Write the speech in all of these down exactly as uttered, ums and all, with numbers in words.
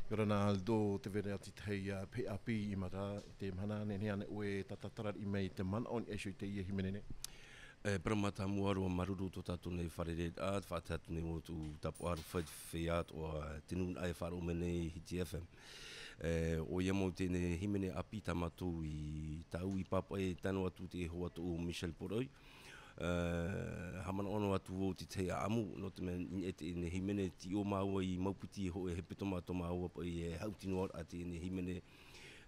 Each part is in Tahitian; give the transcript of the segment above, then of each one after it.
Kia ora na Aldo, tē vai ra te tahi, ā, pehe ʻāpī i mata i te mahana nei, nei ʻoe e tātararaʻa mai te manaʻo i niʻa iho i teie hīmene nei. E, parau mātāmua roa, māuruuru tō tātou nei fārereiraʻa, faʻatae atu nei ʻoutou tāpaʻo aroha i te feiā atoʻa te nūnaʻa e faʻaroʻo mai nei Hiti F M. E, ʻoia mau teie hīmene ʻāpī tā mātou i tāʻu i pāpaʻi, e tae noa atu i te hoa atoʻa ʻo Michel Poroʻi. E, haʻamanaʻo noa atu vau i te tahi ʻāʻamu, nō te mea i niʻa i teie hīmene, tei ʻō māua i Maupiti e hōʻē hepetoma atoʻa māua paʻi e haʻuti noa ra teie hīmene,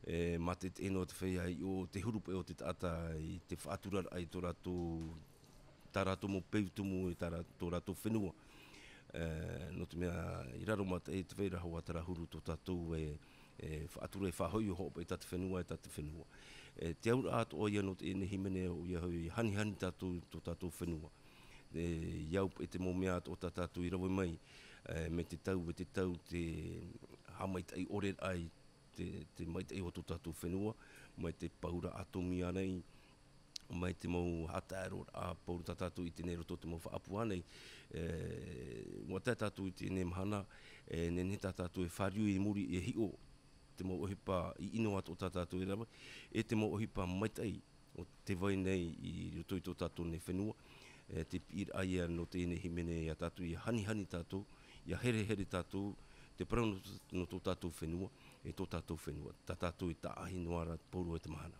e, mātaʻitaʻi noa te feiā i ʻō, te huru paʻi o te taʻata i te faʻaturaraʻa i tō rātou, tā rātou mau peu tumu, i tā rā-, tō rātou fenua. E, nō te mea, i raro mātaʻi, tē vai ra hoʻi terā huru tō tātou e, e faʻatura, e faʻahoʻi hoʻi paʻi tā te fenua, e tā te fenua. E, te auraʻa atoʻa ia nō teie hīmene, ʻoia hoʻi, hanihani tātou, tō tātou fenua. E, i au paʻi te mau mea atoʻa tā tātou i rave mai, e, mai te tau, mai te tau, te haʻamaitaʻi ʻore ai te, te maitaʻi o tō tātou fenua, mai te paura ʻātōmī ānei, mai te mau haʻataʻeroraʻa pauroa tā tātou i ʻite nei i roto i te mau faʻaʻapu ānei. E, ʻua tae tātou i teie mahana, e, nehenehe tā tātou e fāriu i muri, e hiʻo te mau ʻohipa ʻino atoʻa tā tātou e rave, e te mau ʻohipa maitaʻi o tē vai nei i roto i tō tātou nei fenua, e, te piʻiraʻa ia nō teie hīmene ia tātou, ia hanihani tātou, ia herehere tātou, te parau nō, nō tō tātou fenua, e tō tātou fenua, tā tātou e tāʻahi noa ra pauroa i te mahana.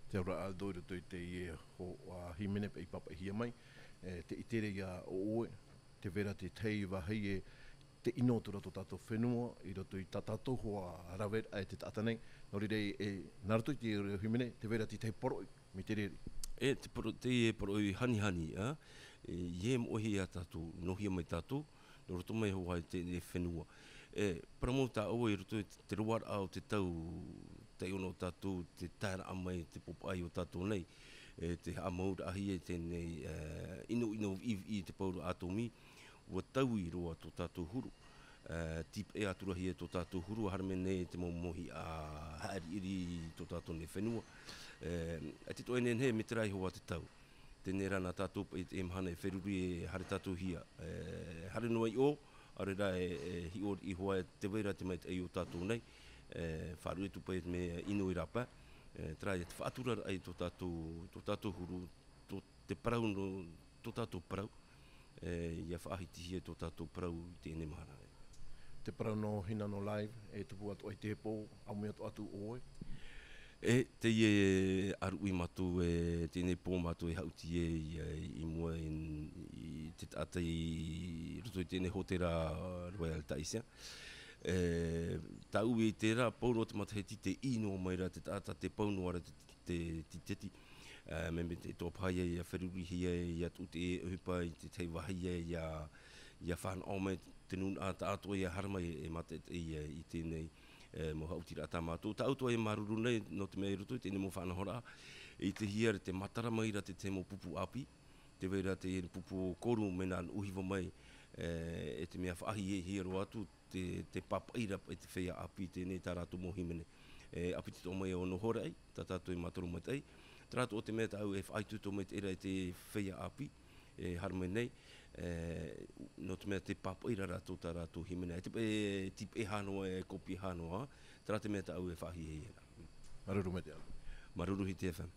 Te auraʻa Aldo i roto i teie ho-, ā, hīmene paʻi i pāpaʻihia mai, e, tē ʻite ra ia ʻoe, tē vai ra te tahi vāhi e te ʻino atu ra tō tātou fenua, i roto i tā tātou hoʻi raveraʻa e te taʻata nei, nō reira e, nā roto i te hīmene, tē vai ra te tahi poroʻi, mai te reira. E, te poro-, teie poroʻi hanihani, ā? E, ʻeiaha e moʻehia tātou, noʻohia mai tātou, nō roto mai hoʻi i teie fenua. E, parau mau tāʻu i roto i te roaraʻa o te tau, taiʻo noa tātou, te taeraʻa mai, te pōpaʻi o tātou nei, e, te haʻamauraʻahia i teie, e, ʻinoʻino viʻiviʻi i te paura ʻātōmī, ʻua taui roa tō tātou huru. E, tīpaʻi atu ra hia tō tātou huru, haere mai nei te mau mōhiʻa haʻairiʻiri i tō tātou nei fenua. E, ʻaita e nehenehe, mai te reira hoʻi te tau. Teie rā nā tātou paʻi i teie mahana e feruri e haere tātou hia. E, haere noa i ʻō, ʻaore rā e, e hiʻo i te hōʻē, tē vai ra te maitaʻi o tātou nei. E, faʻaruʻe atu paʻi te mea ʻino i rāpae. E, terā ia te faʻaturaraʻa i tō tātou, tō tātou huru, tō te parau nō, tō tātou parau, e, ʻia faʻahitihia tō tātou parau i teie mahana. Te parau nō Hinano Live, e tupu atoʻa i te pō, ʻāmui atoʻa atu ʻoe. E, teie ʻāruʻi mātou, e, teie pō mātou e haʻuti ai, e, i mua i, i te taʻata i roto i teie hōtēra Royal Tahitian. E, tāʻu i terā, pauroa te matahiti tē ʻī noa mai ra te taʻata, tē pau noa ra te te tīteti. E, mai, mai te toa paha ia, ʻia ferurihia, ʻia tuʻu te ʻohipa i te tahi vāhi ia, ʻia, ʻia fānaʻo mai te nūnaʻa, taʻa atoʻa ʻia haere mai e mātaʻitaʻi ia i teie, e, mau haʻutiraʻa tā mātou. Tāʻu atoʻa e māuruuru nei, nō te mea i roto i teie mau faʻanahoraʻa, i ʻitehia ra te matara mai ra te tahi mau pupu ʻāpī, tē vai ra te pupu o Koru, mea nā Nuʻuhiva mai, e, e te mea faʻahiahia roa atu, te, te pāpaʻi ra paʻi te feiā ʻāpī i teie tā rātou mau hīmene. E, ʻāpiti atoʻa mai ʻo Nohoraʻi, tā tātou e mātaro maitaʻi. Terā atoʻa te mea tāʻu e faʻaitoito maitaʻi ra i te feiā ʻāpī, e, haere mai nei, e, nō te mea tē pāpaʻi ra rātou tā rātou hīmene. E te, e, tīpaʻihia noa, e kōpīhia noa, terā te mea tāʻu e faʻahiahia ra. Māuruuru maitaʻi. Māuruuru Hiti F M.